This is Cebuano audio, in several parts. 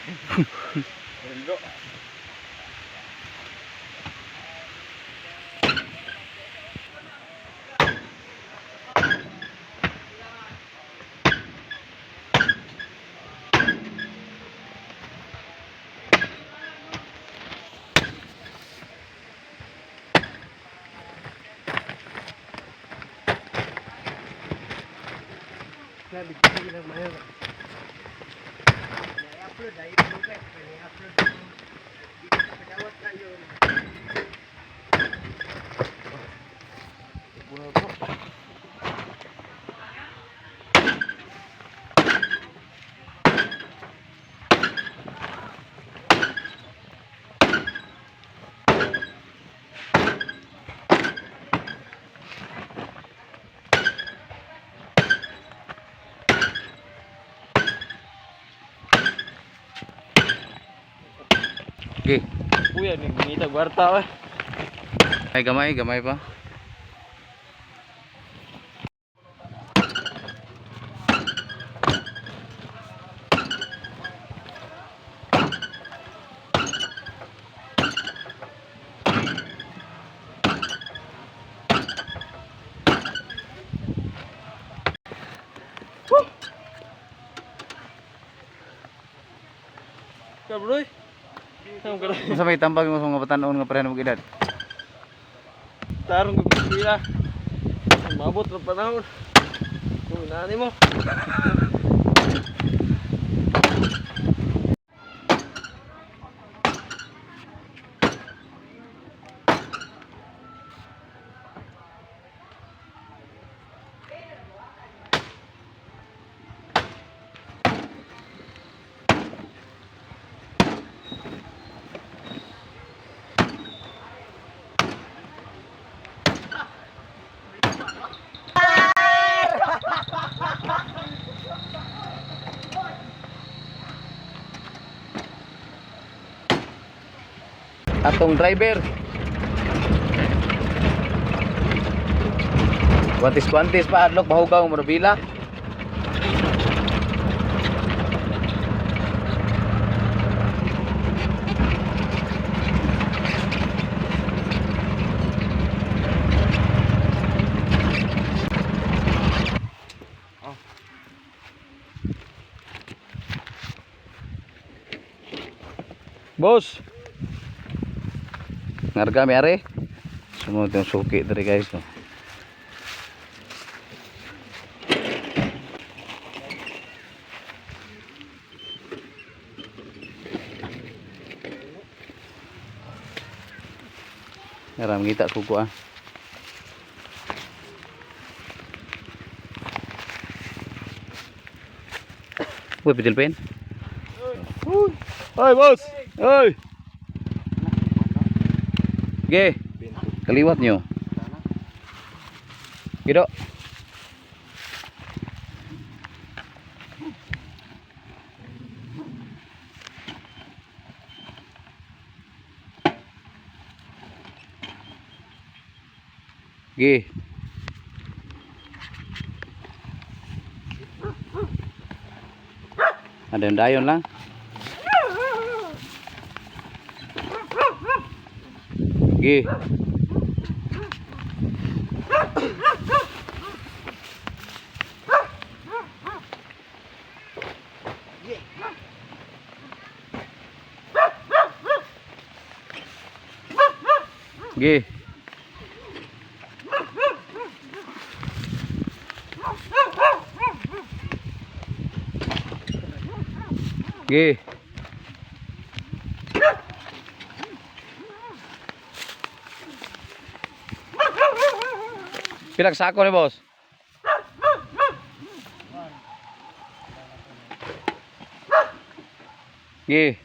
Bro. Okay. Kuya, nagngita kwarta eh. Ay gamay, gamay pa. Ka bro. Ang karo. Unsa may tambag mo sa mga batan-on nga pareho og edad? Tarong ko pila. Mabot ra panahon. Kung nani mo. Atong driver. Kwantis-kwantis pa adlok bahugaw mo bila. Boss. Ngarga mi are. Sumunod yung suki diri, guys, no. Ngaram ngita kuko ah. Uy, pitil pen. Hoy, boss. Hoy. Ge. Kaliwat nyo. Gido. Ge. Ada dayon lang. Ge. Ge. Ge. Pilang sako ni boss? Ge.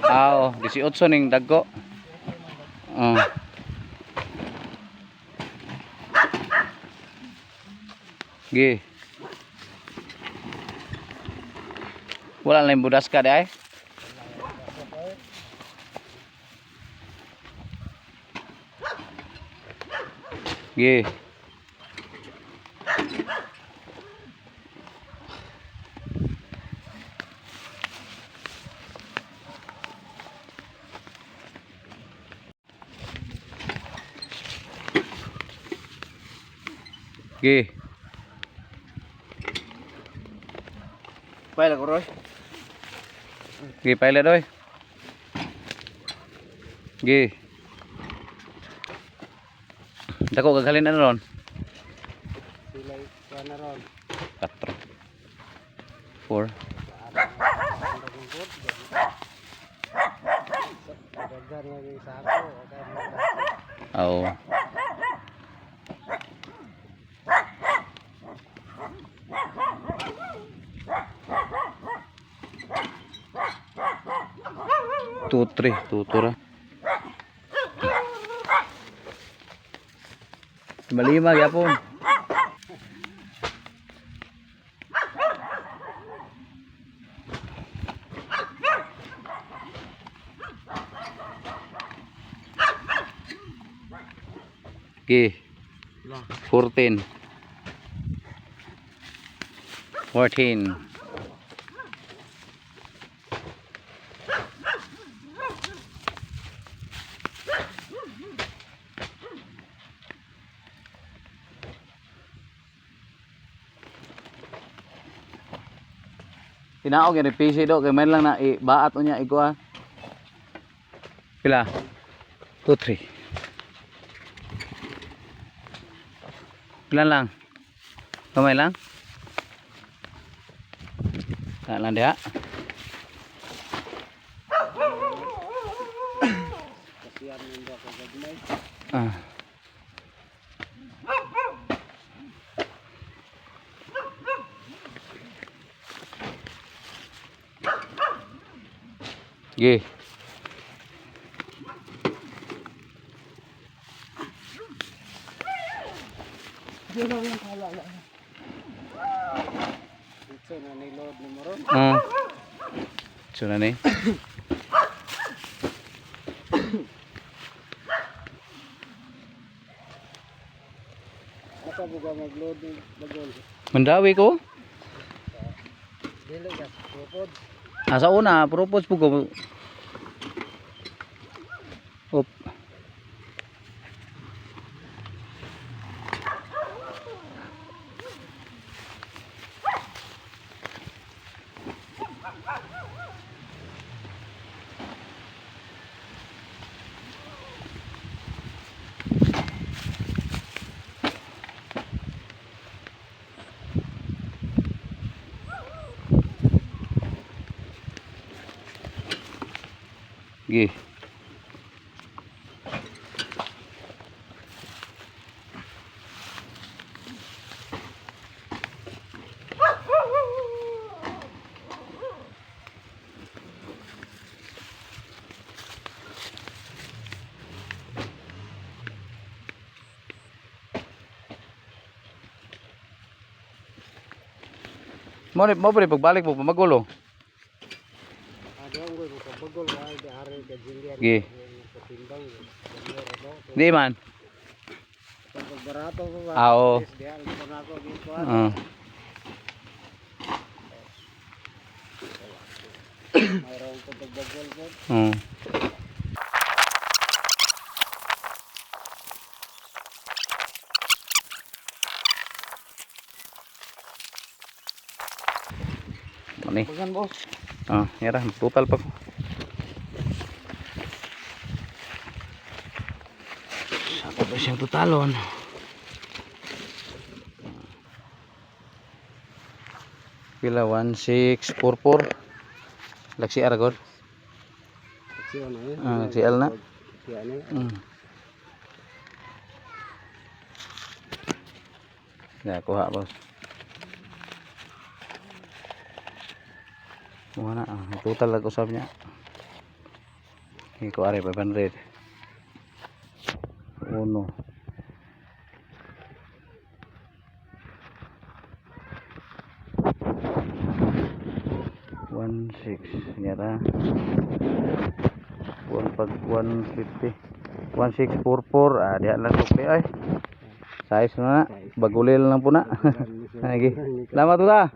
Ah, oh, 18 ning dagko. Oh. Ge. Wala lang budas ka di ay. Ge. Gi. Pala ko, Roy. Gi, pilot oy. Gi. Dako gagalin ano ron? Sila kuha na ron. 4. 4. Daghan nga yung sako. Okay. Oo. Two, three. Two, two ra. Lima, lima, gyapon. Okay. 14. 14. Tinaog yan, PC do, kay may lang na ibaat o niya, ikuha. Pila? 2, 3. Pila lang? Kamay lang? Tak lang dia. Kasiyan nyo ba kagagmay? Ah. Ge. Ito na ni load ni mo ron. Ah. Sudah ni. Asa buga mag-load ni bagol? Mendawi ko. Dili ka propod. Asa una, propose po ko. Op. Gi. Mo ni mo pre pagbalik mo pamagulo. Ado ang goy ko bagol wa di ari ka jilian. Gi. Sa timbang. Di man. Pag barato ko ba? Ah, oo. Di ari ko na ako gikuan. Ah. Mayroon ko pagbagol ko. Oo. Ano eh? Bagan, boss. Ah, yara, total pa ko. Sako pa siyang totalon. Pila 1644. Laksi Aragor. Siya na eh. Ah, CL na. Siya na. Ya, kuha boss. Kuha na. Ah, total lang usap niya. Okay, kuha rin, 500. Uno. One six, yata. One pag 150. 1644. Ah, diha lang sukli ay. Size na na. Bagulil lang po na. Sige. Salamat po ta.